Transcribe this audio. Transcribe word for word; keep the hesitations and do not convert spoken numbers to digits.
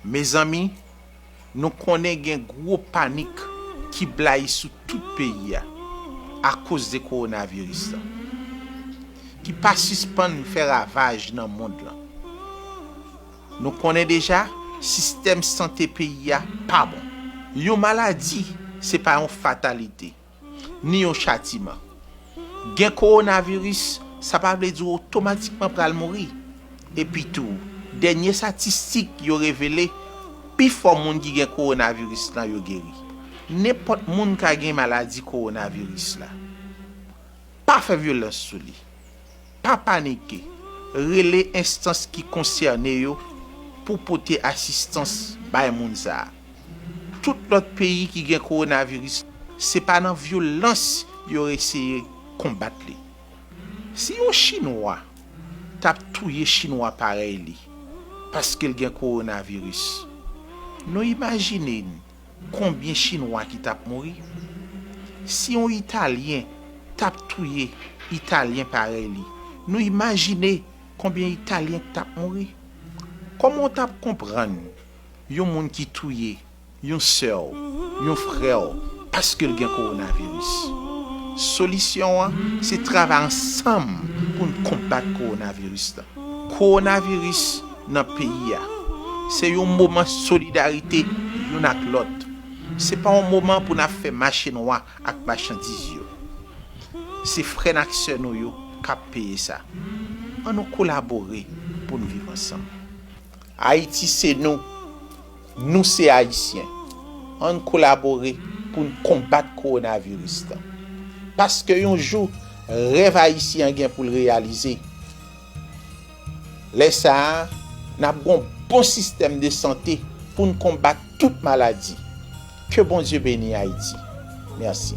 Mezanmi, nou konnen gen gwo panik ki blayi sou tout peyi a akoz de kowonaviris la, ki pa sispann fè ravaj nan mond lan. Nou konnen deja, sistèm sante peyi a pa bon. Yon maladi, se pa yon fatalite, ni yon chatiman. Gen kowonaviris, sa pa vle di w otomatikman pral mouri. Epi tou, dènye statistik yo revele, pifò moun ki gen kowonaviris lan yo geri. Nenpòt moun ka gen maladi kowonaviris la. Pa fè vyolans sou li. Pa panike. Rele enstans ki konsène yo pou pote asistans bay moun sa a. Tout lòt peyi ki gen kowonaviris, se pa nan vyolans yo eseye konbat li. Si yon Chinwa t ap touye Chinwa parèy li paske l gen kowonaviris, nou imajine n konbyen Chinwa ki t ap mouri? Si yon Italyen t ap touye Italyen parèy li, nou imajine konbyen Italyen ki t ap mouri? Kòman w t ap konprann yon moun ki touye yon sè w, yon frè w, paske l gen kowonaviris? Solisyon an, se travay ansanm pou n konbat kowonaviris lan. Kowonaviris nan peyi a, se yon moman solidarite youn ak lòt. Se pa yon moman pou n ap fè mache nwa ak machandiz yo. Se frè n ak sè nou yo k ap peye sa. Ann nou kolabore pou n viv ansanm. Ayiti se nou. Nou se Ayisyen. Ann kolabore pou n konbat kowonaviris lan. Paske yon jou, rèv Ayisyen an gen pou l reyalize. Lè sa a, n ap gen yon bon sistèm de sante pou n konbat tout maladi. Ke Bondye beni Ayiti. Mèsi.